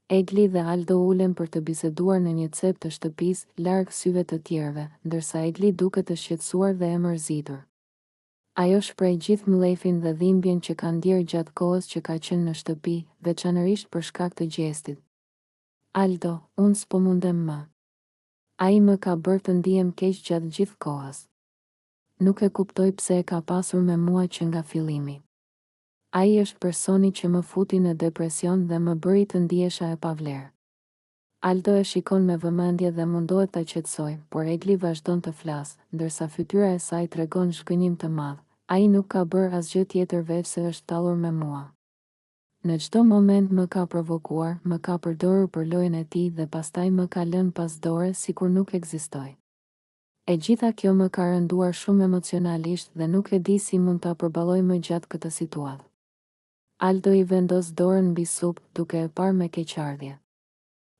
Egli dhe Aldo ulen për të biseduar në një cep të shtëpisë, larg syve të tjerëve, ndërsa Egli duket e shqetësuar dhe e mërzitur. Ajo shpreh gjithë mllefin dhe dhimbjen që ka ndjerë gjatë kohës që ka qenë në shtëpi, veçanërisht për shkak të Gjestit. Aldo, unë s'po mundem më. Ai më ka bërë të ndihem keq gjatë gjithë kohës. Nuk e kuptoj pse e ka pasur me mua që nga fillimi. Ai është personi që më futi në depresion dhe më bëri të ndihesha e pavlerë. Aldo e shikon me vëmendje dhe mundohet ta qetësojë, por Egli vazhdon të flasë, ndërsa fytyra e saj tregon zhgënjim të madh, Ai nuk ka bërë asgjë tjetër veçse është tallur me mua. Në çdo moment më ka provokuar, më ka përdorur për lojën e tij dhe pastaj më ka lënë pas dore sikur nuk ekzistoj. E gjitha kjo më ka rënduar shumë emocionalisht dhe nuk e di si mund ta përballoj më gjatë këtë situatë. Aldo i vendos dorën mbi sup, duke e parë me keqardhje.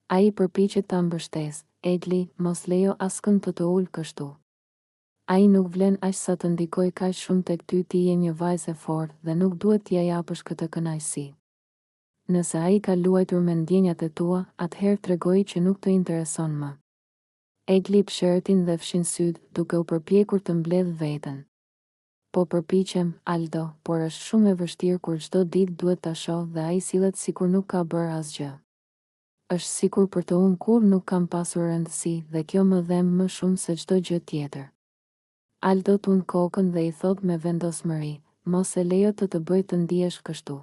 Ai përpiqet ta mbështesë, Egli, mos lejo askënd të të ulë kështu. Ai nuk vlen aq sa të ndikojë kaq shumë tek ty ti je një vajzë e fortë dhe nuk duhet t'ia japësh këtë kënaqësi. Nëse ai ka luajtur me ndjenjat e tua, atëherë tregoji që nuk të intereson më. Egli psherëtin dhe fshin sytë, duke u përpjekur të mbledhë veten. Po përpiqem, Aldo, por është shumë e vështirë kur çdo ditë duhet ta shoh dhe ai sillet sikur nuk ka bërë asgjë. Është sikur për të unë kurrë nuk kam pasur rëndësi dhe kjo më dhemb më shumë se çdo gjë tjetër. Aldo tund kokën dhe i thotë me vendosmëri, Mos e lejo të të bëjë të ndihesh kështu.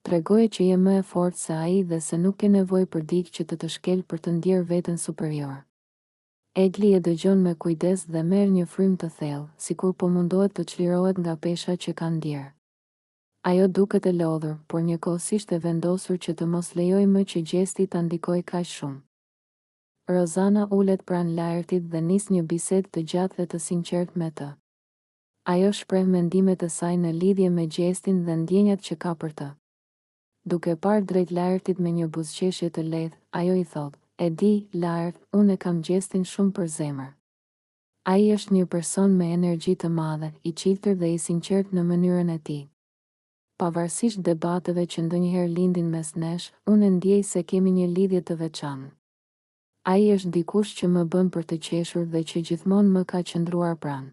Tregoje që je më e fortë se ai dhe se nuk ke nevojë për dikë që të të shkelë për të ndjerë veten superior. Egli e dëgjon me kujdes dhe merr një frymë të thellë, sikur po mundohet të çlirohet nga pesha që ka ndjerë. Ajo duket e lodhur, por njëkohësisht e vendosur që të mos lejojë më që Gjesti ta ndikojë kaq shumë. Rozana ulet pranë Laertit dhe nis një bisedë të gjatë e të sinqertë me të. Ajo shpreh mendimet e saj në lidhje me Gjestin dhe ndjenjat që ka për të. Duke parë drejt Laertit me një buzëqeshje të lehtë, ajo i thotë, E di, Laert, unë e kam Gjestin shumë për zemër. Ai është një person me energji të madhe, i çiltër dhe i sinqertë në mënyrën e tij. Pavarësisht debateve që ndonjëherë lindin mes nesh, unë e ndjej se kemi një lidhje të veçantë. Ai është dikush që më bën për të qeshur dhe që gjithmonë më ka qëndruar pranë.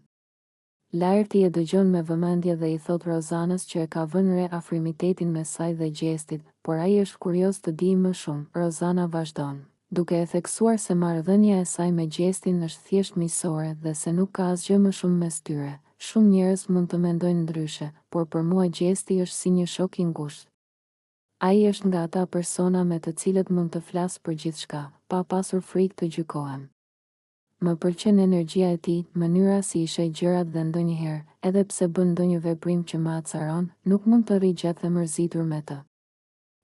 Laerti e dëgjon me vëmendje dhe i thotë Rozanës që e ka vënë re afrimitetin mes saj dhe Gjestit, por ai është kurioz të dijë më shumë. Rozana vazhdon, duke e theksuar se marrëdhënia e saj me Gjestin është thjesht miqësore dhe se nuk ka asgjë më shumë mes tyre. Shumë njerëz mund të mendojnë ndryshe, por për mua Gjesti është si një shok i ngushtë. Ai është nga ata persona me të cilët mund të flas për gjithçka, pa pasur frikë të gjykohem. Më pëlqen energjia e tij, mënyra si i sheh gjërat dhe ndonjëherë, edhe pse bën ndonjë veprim që më acaron, nuk mund të rri gjatë e mërzitur me të.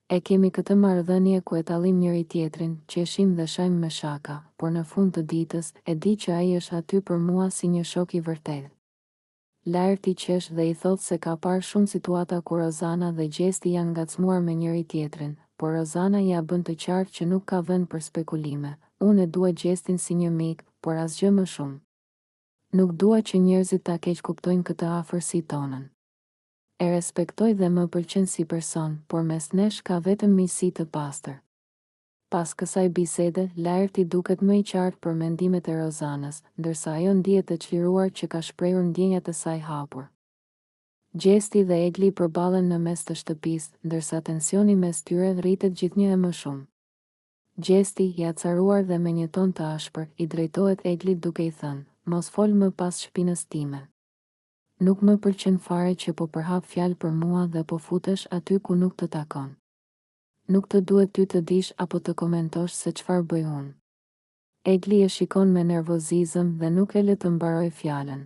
E kemi këtë marrëdhënie ku e tallim njëri-tjetrin, qeshim dhe shajmë me shaka, por në fund të ditës, e di që ai është aty për mua si një shok i vërtetë. Laerti qesh dhe i thotë se ka parë shumë situata ku Rozana dhe Gjesti janë ngacmuar me njëri-tjetrin, por Rozana ia bën të qartë që nuk ka vend për spekulime, Unë e dua Gjestin si një mik, por asgjë më shumë. Nuk dua që njerëzit ta keqkuptojnë këtë afërsi tonën. E respektoj dhe më pëlqen si person, por mes nesh ka vetëm miqësi të pastër. Pas kësaj bisede, Laerti duket më i qartë për mendimet e Rozanës, ndërsa ajo ndihet e çliruar që ka shprehur ndjenjat e saj hapur. Gjesti dhe Egli përballen në mes të shtëpisë, ndërsa tensioni mes tyre rritet gjithnjë e më shumë. Gjesti, i acaruar dhe me një ton të ashpër, i drejtohet Eglit duke i thënë, Mos fol më pas shpinës time. Nuk më pëlqen fare që po përhap fjalë për mua dhe po futesh aty ku nuk të takon. Nuk të duhet ty të dish apo të komentosh se çfarë bëj unë. Egli e shikon me nervozizëm dhe nuk e lë të mbarojë fjalën.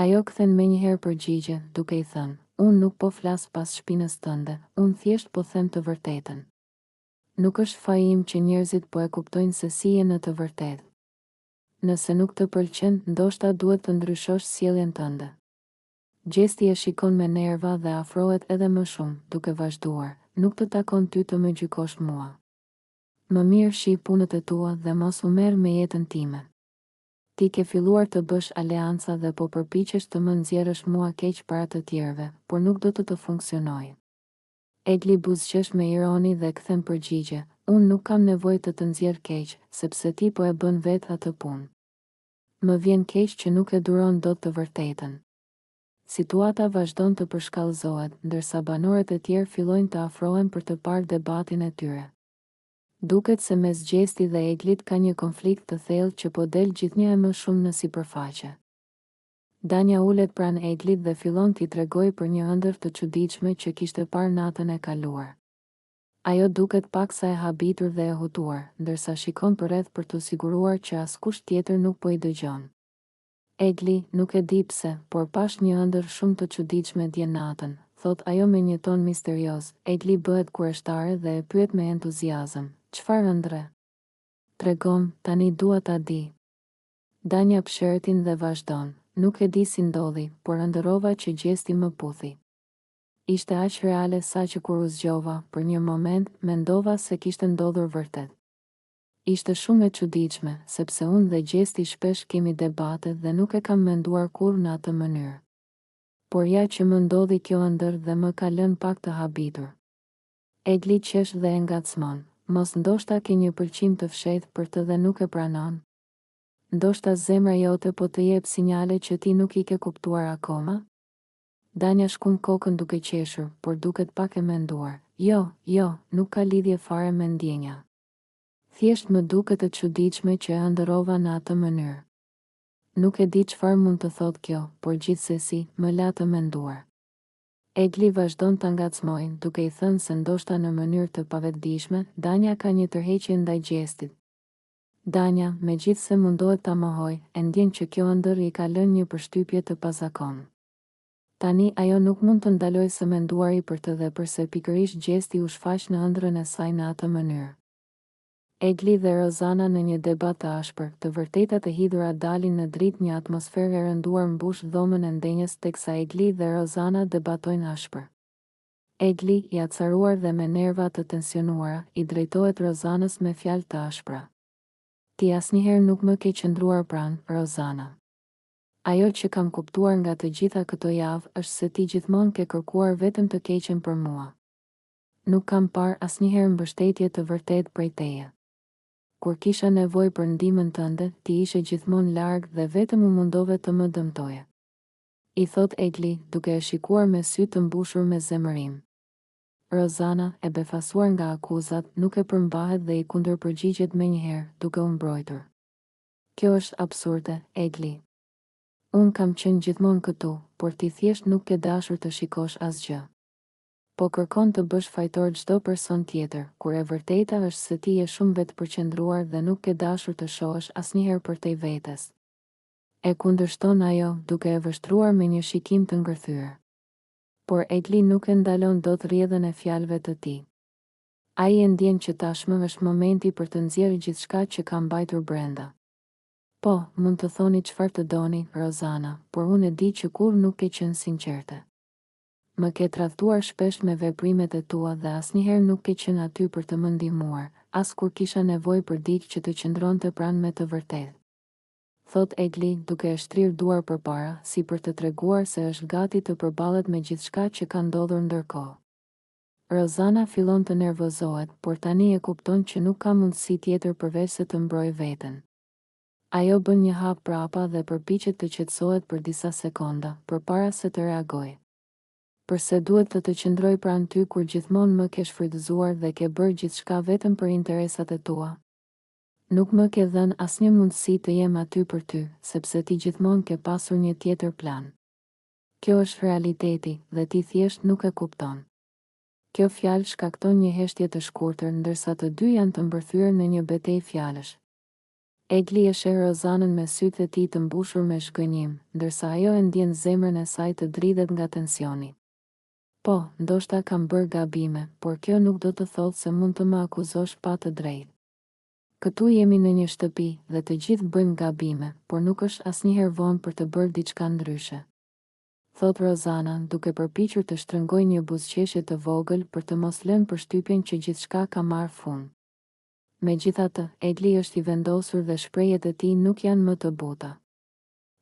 Ajo kthen menjëherë përgjigje, duke i thënë, Unë nuk po flas pas shpinës tënde, unë thjesht po them të vërtetën. Nuk është faji im që njerëzit po e kuptojnë se si je në të vërtetë. Nëse nuk të pëlqen, ndoshta duhet të ndryshosh sjelljen tënde. Gjesti e shikon me nerva dhe afrohet edhe më shumë, duke vazhduar, Nuk të takon ty të më gjykosh mua. Më mirë shih punët e tua dhe mos u merr me jetën time. Ti ke filluar të bësh aleanca dhe po përpiqesh të më nxjerrësh mua keq para të tjerëve, por nuk do të të funksionojë. Egli buzëqesh me ironi dhe kthen përgjigje, Unë nuk kam nevojë të të nxjerr keq, sepse ti po e bën vetë atë punë. Më vjen keq që nuk e duron dot të vërtetën. Situata vazhdon të përshkallëzohet, ndërsa banorët e tjerë fillojnë të afrohen për të parë debatin e tyre. Duket se mes Gjesti dhe Eglit ka një konflikt të thellë që po del gjithnjë e më shumë në sipërfaqe. Danja ulet pranë Eglit dhe fillon t'i tregojë për një ëndërr të çuditshme që kishte parë natën e kaluar. Ajo duket paksa e habitur dhe e hutuar, ndërsa shikon përreth për t'u siguruar që askush tjetër nuk po i dëgjon. Egli, nuk e di pse, por pashë një ëndërr shumë të çuditshme dje natën, thotë ajo me një ton misterioz. Egli bëhet kureshtare dhe e pyet me entuziazëm, Çfarë ëndrre? Tregomë, tani dua ta di. Danja psherëtin dhe vazhdon, Nuk e di si ndodhi, por ëndërrova që Gjesti më puthi. Ishte aq reale saqë kur u zgjova, për një moment, mendova se kishte ndodhur vërtet. Ishte shumë e çuditshme, sepse unë dhe Gjesti shpesh kemi debate dhe nuk e kam menduar kurrë në atë mënyrë. Por ja që më ndodhi kjo ëndërr dhe më ka lënë pak të habitur. Egli qesh dhe e ngacmon, Mos ndoshta ke një pëlqim të fshehtë për të dhe nuk e pranon? Ndoshta zemra jote po të jep sinjale që ti nuk i ke kuptuar akoma? Danja shkund kokën duke qeshur, por duket pak e menduar. Jo, jo, nuk ka lidhje fare me ndjenja. Thjesht më duket e çuditshme që e ëndërrova në atë mënyrë. Nuk e di çfarë mund të thotë kjo, por gjithsesi, më la të menduar. Egli vazhdon ta ngacmojë, duke i thënë se ndoshta në mënyrë të pavetëdijshme, Danja ka një tërheqje ndaj Gjestit. Danja, megjithëse mundohet ta mohojë, e ndjen që kjo ëndërr i ka lënë një përshtypje të pazakontë. Tani ajo nuk mund të ndalojë së menduari për të dhe përse pikërisht Gjesti u shfaq në ëndrrën e saj në atë mënyrë. Egli dhe Rozana në një debat të ashpër, të vërtetat e hidhura dalin në dritë një atmosferë e rënduar mbush dhomën e ndenjës teksa Egli dhe Rozana debatojnë ashpër. Egli, i acaruar dhe me nerva të tensionuara, i drejtohet Rozanës me fjalë të ashpra. Ti asnjëherë nuk më ke qëndruar pranë, Rozana. Ajo që kam kuptuar nga të gjitha këto javë është se ti gjithmonë ke kërkuar vetëm të keqen për mua. Nuk kam parë asnjëherë mbështetje të vërtetë prej teje. Kur kisha nevojë për ndihmën tënde, ti ishe gjithmonë larg dhe vetëm u mundove të më dëmtoje. I thotë Egli, duke e shikuar me sy të mbushur me zemërim. Rozana, e befasuar nga akuzat, nuk e përmbahet dhe i kundërpërgjigjet menjëherë, duke u mbrojtur. Kjo është absurde, Egli. Unë kam qenë gjithmonë këtu, por ti thjesht nuk ke dashur të shikosh asgjë. Po kërkon të bësh fajtor çdo person tjetër, kur e vërteta është se ti je shumë vetëpërqendruar dhe nuk ke dashur të shohësh asnjëherë përtej vetes. E kundërshton ajo, duke e vështruar me një shikim të ngërthyer. Por Egli nuk e ndalon dot rrjedhën e fjalëve të tij. Ai e ndjen që tashmë është momenti për të nxjerrë gjithçka që ka mbajtur brenda. Po, mund të thoni çfarë të doni, Rozana, por unë e di që kurrë nuk ke qenë sinqerte. Më ke tradhtuar shpesh me veprimet e tua dhe asnjëherë nuk ke qenë aty për të më ndihmuar, as kur kisha nevojë për dikë që të qëndronte pranë me të vërtetë. Thotë Egli, duke e shtrirë duar përpara, si për të treguar se është gati të përballet me gjithçka që ka ndodhur ndërkohë. Rozana fillon të nervozohet, por tani e kupton që nuk ka mundësi tjetër përveçse të mbrojë veten. Ajo bën një hap prapa dhe përpiqet të qetësohet për disa sekonda, përpara se të reagojë. Përse duhet të të qëndroj pranë ty kur gjithmonë më ke shfrytëzuar dhe ke bërë gjithçka vetëm për interesat e tua? Nuk më ke dhënë asnjë mundësi të jem aty për ty, sepse ti gjithmonë ke pasur një tjetër plan. Kjo është realiteti, dhe ti thjesht nuk e kupton. Kjo fjalë shkakton një heshtje të shkurtër ndërsa të dy janë të mbërthyer në një betejë fjalësh. Egli e sheh Rozanën me sytë e tij të mbushur me zhgënjim, ndërsa ajo e ndjen zemrën e saj të dridhet nga tensioni. Po, ndoshta kam bërë gabime, por kjo nuk do të thotë se mund të më akuzosh pa të drejtë. Këtu jemi në një shtëpi, dhe të gjithë bëjmë gabime, por nuk është asnjëherë vonë për të bërë diçka ndryshe. Thotë Rozana, duke përpiqur të shtrëngojë një buzëqeshje të vogël për të mos lënë përshtypjen që gjithçka ka marrë fund. Megjithatë, Egli është i vendosur dhe shprehjet e tij nuk janë më të buta.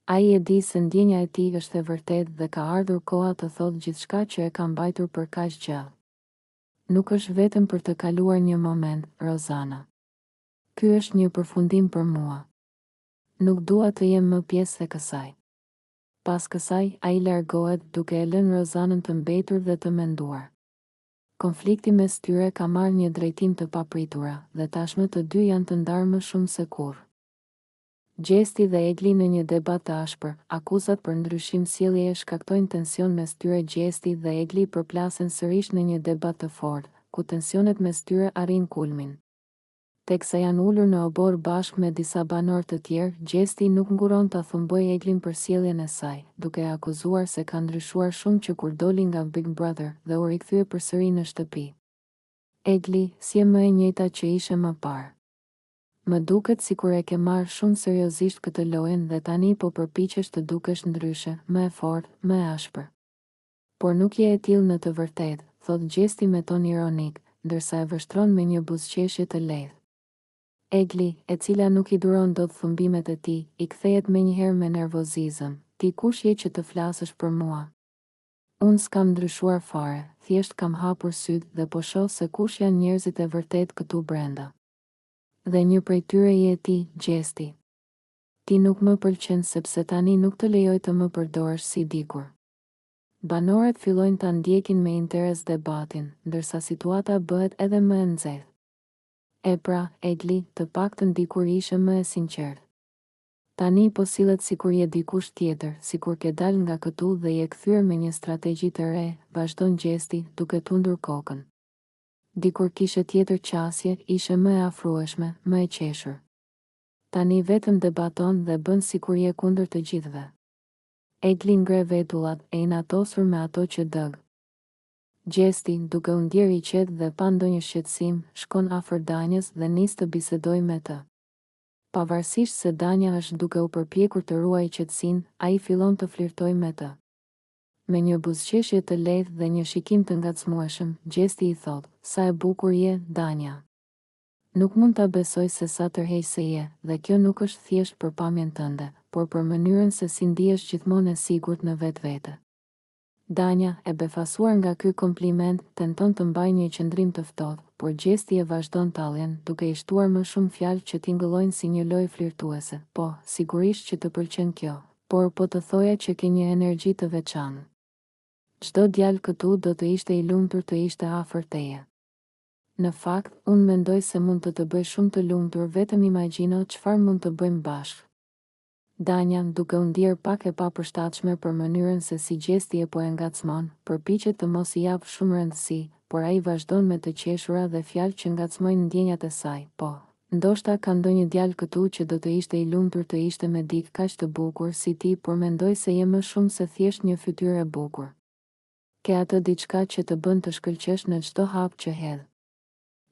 Ai e di se ndjenja e tij është e vërtetë dhe ka ardhur koha të thotë gjithçka që e ka mbajtur për kaq gjatë. Nuk është vetëm për të kaluar një moment, Rozana. Ky është një përfundim për mua. Nuk dua të jem më pjesë e kësaj. Pas kësaj, ai largohet, duke e lënë Rozanën të mbetur dhe të menduar. Konflikti mes tyre ka marrë një drejtim të papritura, dhe tashmë të dy janë të ndarë më shumë se kurrë. Gjesti dhe Egli në një debat të ashpër, akuzat për ndryshim sjelljeje shkaktojnë tension mes tyre Gjesti dhe Egli përplasen sërish në një debat të fortë, ku tensionet mes tyre arrijnë kulmin. Teksa janë ulur në oborr bashkë me disa banorë të tjerë, Gjesti nuk ngurron ta thumbojë Eglin për sjelljen e saj, duke e akuzuar se ka ndryshuar shumë që kur doli nga Big Brother dhe u rikthye përsëri në shtëpi. Egli, s'je më e njëjta që ishe më parë. Më duket sikur e ke marrë shumë seriozisht këtë lojën dhe tani po përpiqesh të dukesh ndryshe, më e fortë, më e ashpër. Por nuk je e tillë në të vërtetë, thotë Gjesti me ton ironik, ndërsa e vështron me një buzëqeshje të lehtë. Egli, e cila nuk i duron dot thumbimet e tij, i kthehet menjëherë me nervozizëm, Ti kush je që të flasësh për mua? Unë s'kam ndryshuar fare, thjesht kam hapur sytë dhe po shoh se kush janë njerëzit e vërtetë këtu brenda. Dhe një prej tyre je ti, Gjesti. Ti nuk më pëlqen sepse tani nuk të lejoj të më përdorësh si dikur. Banorët fillojnë ta ndjekin me interes debatin, ndërsa situata bëhet edhe më e nxehtë. E pra, Egli, të paktën dikur ishe më e sinqertë. Tani po sillet sikur je dikush tjetër, sikur ke dalë nga këtu dhe je kthyer me një strategji të re, vazhdon Gjesti, duke tundur kokën. Dikur kishe tjetër qasje, ishe më e afrueshme, më e qeshur. Tani vetëm debaton dhe bën sikur je kundër të gjithëve. Egli ngre vetullat, e inatosur me ato që dëg. Gjesti, duke u ndjerë i qetë dhe pa ndonjë shqetësim, shkon afër Danjës dhe nis të bisedojë me të. Pavarësisht se Danja është duke u përpjekur të ruajë qetësinë, ai fillon të flirtojë me të. Me një buzëqeshje të lehtë dhe një shikim të ngacmueshëm, Gjesti i thotë, Sa e bukur je, Danja. Nuk mund ta besoj se sa tërheqëse je, dhe kjo nuk është thjesht për pamjen tënde, por për mënyrën se si ndihesh gjithmonë e sigurt në vetvete. Danja, e befasuar nga ky kompliment, tenton të mbajë një qëndrim të ftohtë, por Gjesti e vazhdon talljen, duke i shtuar më shumë fjalë që tingëllojnë si një lojë flirtuese, Po, sigurisht që të pëlqen kjo, por po të thoja që ke një energji të veçantë. Çdo djalë këtu do të ishte i lumtur të ishte afër teje. Në fakt, unë mendoj se mund të të bëj shumë të lumtur vetëm imagjino çfarë mund të bëjmë bashkë. Danja, duke u ndier pak e papërshtatshme për mënyrën se si Gjesti e po e ngacmon, përpiqet të mos i japë shumë rëndësi, por ai vazhdon me të qeshura dhe fjalë që ngacmojnë ndjenjat e saj, Po, ndoshta ka ndonjë djalë këtu që do të ishte i lumtur të ishte me dikë kaq të bukur si ti por mendoj se je më shumë se thjesht një fytyrë e bukur. Ke atë diçka që të bën të shkëlqesh në çdo hap që hedh.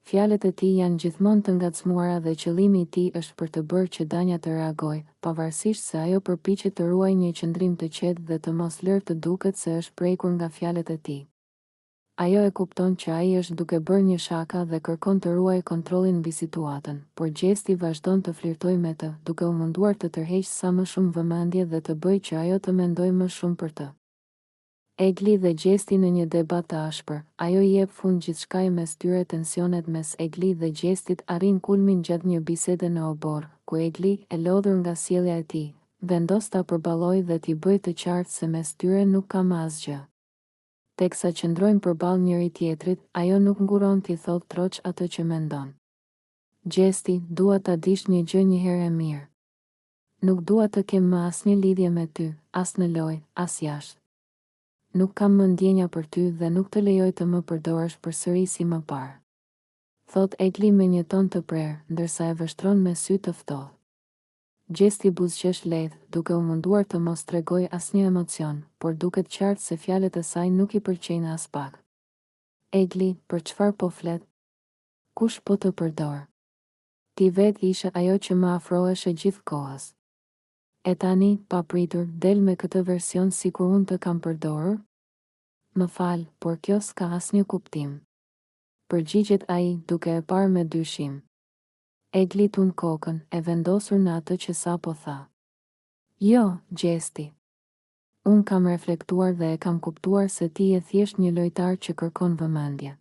Fjalët e tij janë gjithmonë të ngacmuara dhe qëllimi i tij është për të bërë që Danja të reagojë, pavarësisht se ajo përpiqet të ruajë një qëndrim të qetë dhe të mos lërë të duket se është prekur nga fjalët e tij. Ajo e kupton që ai është duke bërë një shaka dhe kërkon të ruajë kontrollin mbi situatën, por Gjesti vazhdon të flirtojë me të, duke u munduar të tërheqë sa më shumë vëmendje dhe të bëjë që ajo të mendojë më shumë për të. Egli dhe Gjesti në një debat të ashpër, ajo i jep fund gjithçkaje mes tyre Tensionet mes Egli dhe Gjestit arrijnë kulmin gjatë një bisede në oborr, ku Egli, e lodhur nga sjellja e tij, vendos ta përballojë dhe t'i bëjë të qartë se mes tyre nuk ka më asgjë. Teksa qëndrojnë përballë njëri-tjetrit, ajo nuk ngurron t'i thotë troç atë që mendon. Gjesti, dua ta dish një gjë njëherë e mirë. Nuk dua të kem më asnjë lidhje me ty, as në lojë, as jashtë. Nuk kam më ndjenja për ty dhe nuk të lejoj të më përdorësh përsëri si më parë. Thotë Egli me një ton të prerë, ndërsa e vështron me sy të ftohtë. Gjesti buzëqesh lehtë, duke u munduar të mos tregojë asnjë emocion, por duket qartë se fjalët e saj nuk i pëlqejnë aspak. Egli, për çfarë po flet? Kush po të përdor? Ti vetë ishe ajo që më afroheshe gjithë kohës. E tani, papritur, del me këtë version sikur unë të kam përdorur? Më fal, por kjo s'ka asnjë kuptim. Përgjigjet ai, duke e parë me dyshim. Egli tund kokën, e vendosur në atë që sapo tha. Jo, Gjesti. Unë kam reflektuar dhe e kam kuptuar se ti je thjesht një lojtar që kërkon vëmendje.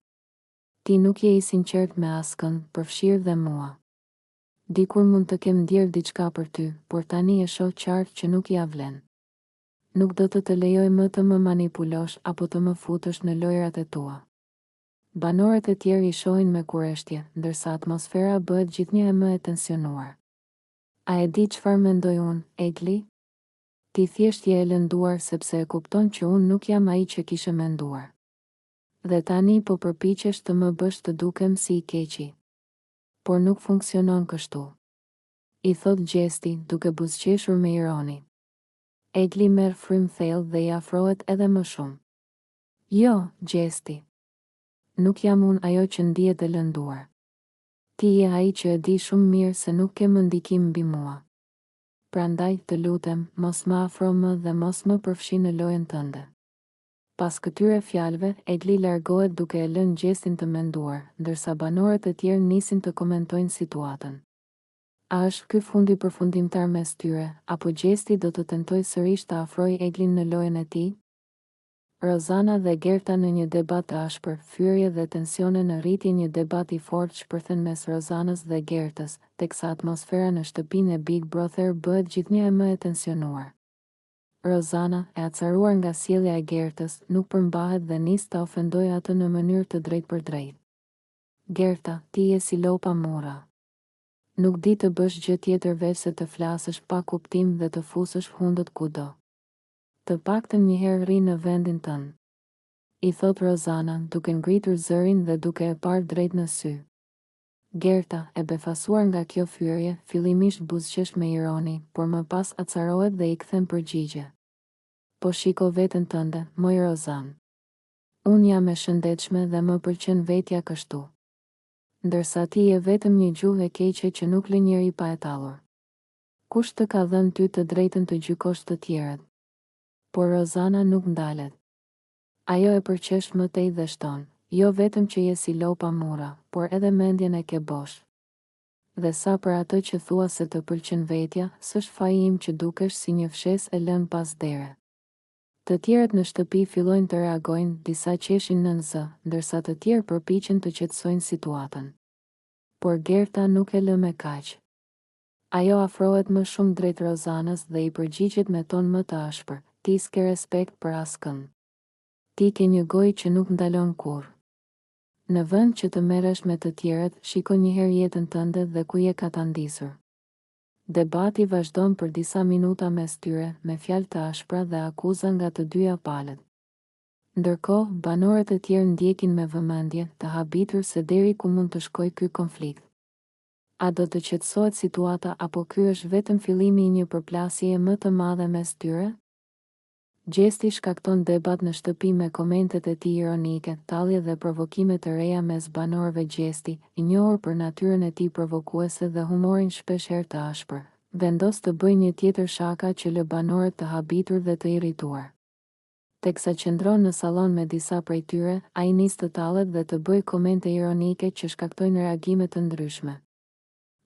Ti nuk je i sinqertë me askënd, përfshirë dhe mua. Dikur mund të kem ndjerë diçka për ty, por tani e shoh qartë që nuk ia vlen. Nuk do të të lejoj më të më manipulosh apo të më futësh në lojërat e tua. Banorët e tjerë i shohin me kureshtje, ndërsa atmosfera bëhet gjithnjë e më e tensionuar. A e di çfarë mendoj unë, Egli? Ti thjesht je e lënduar sepse e kupton që unë nuk jam ai që kishe menduar. Dhe tani po përpiqesh të më bësh të dukem si i keqi. Por nuk funksionon kështu. I thotë Gjesti, duke buzëqeshur me ironi. Egli merr frymë thellë dhe i afrohet edhe më shumë. Jo, Gjesti. Nuk jam unë ajo që ndihet e lënduar. Ti je ai që e di shumë mirë se nuk ke më ndikim mbi mua. Prandaj, të lutem, mos më afro më dhe mos më përfshi në lojën tënde. Pas këtyre fjalëve, Egli largohet duke e lënë Gjestin të menduar, ndërsa banorët e tjerë nisin të komentojnë situatën. A është ky fundi përfundimtar mes tyre, apo Gjesti do të tentojë sërish ta afrojë Eglin në lojën e tij? Rozana dhe Gerta në një debat të ashpër, fyerje dhe tensione në rritje Një debat i fortë shpërthen mes Rozanës dhe Gertës, teksa atmosfera në shtëpinë e Big Brother bëhet gjithnjë e më e tensionuar. Rozana, e acaruar nga sjellja e Gertës, nuk përmbahet dhe nis ta ofendojë atë në mënyrë të drejtpërdrejtë. Gerta, ti je si lopa murra. Nuk di të bësh gjë tjetër veçse të flasësh pa kuptim dhe të fusësh hundët kudo. Të paktën njëherë rri në vendin tënd. I thotë Rozana, duke ngritur zërin dhe duke e parë drejt në sy. Gerta, e befasuar nga kjo fyerje, fillimisht buzëqesh me ironi, por më pas acarohet dhe i kthen përgjigje. Po shiko veten tënde, moj Rozanë. Unë jam e shëndetshme dhe më pëlqen vetja kështu. Ndërsa ti je vetëm një gjuhë e keqe që nuk lë njeri pa e tallur. Kush të ka dhënë ty të drejtën të gjykosh të tjerët? Por Rozana nuk ndalet. Ajo e përqesh më tej dhe shton, Jo vetëm që je si lopa murra, por edhe mendjen e ke bosh. Dhe sa për atë që thua se të pëlqen vetja, s'është faji im që dukesh si një fshesë e lënë pas dere. Të tjerët në shtëpi fillojnë të reagojnë, disa qeshin nën zë, ndërsa të tjerë përpiqen të qetësojnë situatën. Por Gerta nuk e lë me kaq. Ajo afrohet më shumë drejt Rozanës dhe i përgjigjet me ton më të ashpër, Ti s'ke respekt për askënd. Ti ke një gojë që nuk ndalon kurrë. Në vend që të merresh me të tjerët, shiko njëherë jetën tënde dhe ku je katandisur. Debati vazhdon për disa minuta mes tyre, me fjalë të ashpra dhe akuza nga të dyja palët. Ndërkohë, banorët e tjerë ndjekin me vëmendje, të habitur se deri ku mund të shkojë ky konflikt. A do të qetësohet situata apo ky është vetëm fillimi i një përplasjeje më të madhe mes tyre? Gjesti shkakton debat në shtëpi me komentet e tij ironike, tallje dhe provokime të reja mes banorëve Gjesti, i njohur për natyrën e tij provokuese dhe humorin shpeshherë të ashpër, vendos të bëjë një tjetër shaka që lë banorët të habitur dhe të irrituar. Teksa qëndron në sallon me disa prej tyre, ai nis të tallet dhe të bëjë komente ironike që shkaktojnë reagime të ndryshme.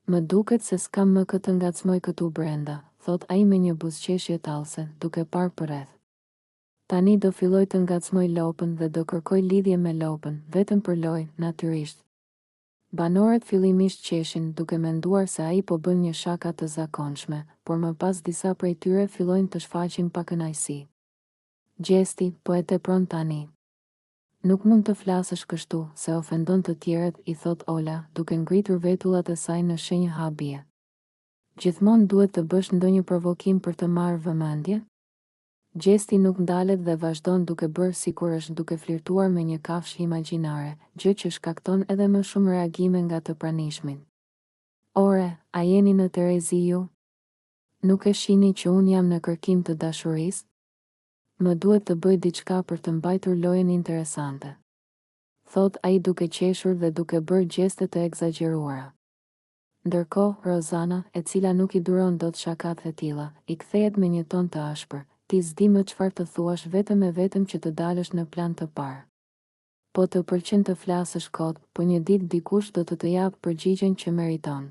Më duket se s'kam më kë të ngacmoj këtu brenda, thotë ai me një buzëqeshje tallëse, duke parë përreth. Tani do filloj të ngacmoj lopën dhe do kërkoj lidhje me lopën, vetëm për lojë, natyrisht. Banorët fillimisht qeshin, duke menduar se ai po bën një shaka të zakonshme, por më pas disa prej tyre fillojnë të shfaqin pakënaqësi. Gjesti, po e tepron tani. Nuk mund të flasësh kështu, se ofendon të tjerët, i thotë Ola, duke ngritur vetullat e saj në shenjë habie. Gjithmonë duhet të bësh ndonjë provokim për të marrë vëmendje? Gjesti nuk ndalet dhe vazhdon duke bërë sikur është duke flirtuar me një kafshë imagjinare, gjë që shkakton edhe më shumë reagime nga të pranishmit. Ore, a jeni në terezi ju? Nuk e shihni që unë jam në kërkim të dashurisë? Më duhet të bëj diçka për të mbajtur lojën interesante. Thotë ai duke qeshur dhe duke bërë gjeste të ekzagjeruara. Ndërkohë, Rozana, e cila nuk i duron dot shakatë e tilla, i kthehet me një ton të ashpër, Ti s'di më çfarë të thuash vetëm e vetëm që të dalësh në plan të parë. Po të pëlqen të flasësh kot, po një ditë dikush do të të japë përgjigjen që meriton.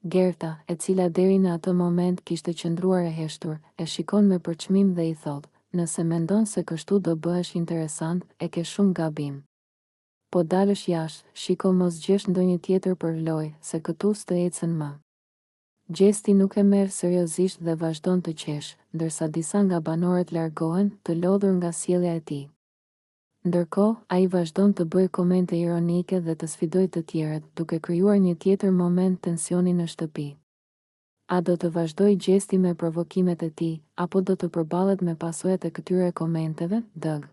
Gerta, e cila deri në atë moment kishte qëndruar e heshtur, e shikon me përçmim dhe i thotë, Nëse mendon se kështu do bëhesh interesant, e ke shumë gabim. Po dalësh jashtë, shiko mos gjesh ndonjë tjetër për lojë, se këtu s'të ecën më. Gjesti nuk e merr seriozisht dhe vazhdon të qeshë, ndërsa disa nga banorët largohen, të lodhur nga sjellja e tij. Ndërkohë, ai vazhdon të bëjë komente ironike dhe të sfidojë të tjerët, duke krijuar një tjetër moment tensioni në shtëpi. A do të vazhdojë Gjesti me provokimet e tij, apo do të përballet me pasojat e këtyre komenteve? Dëg.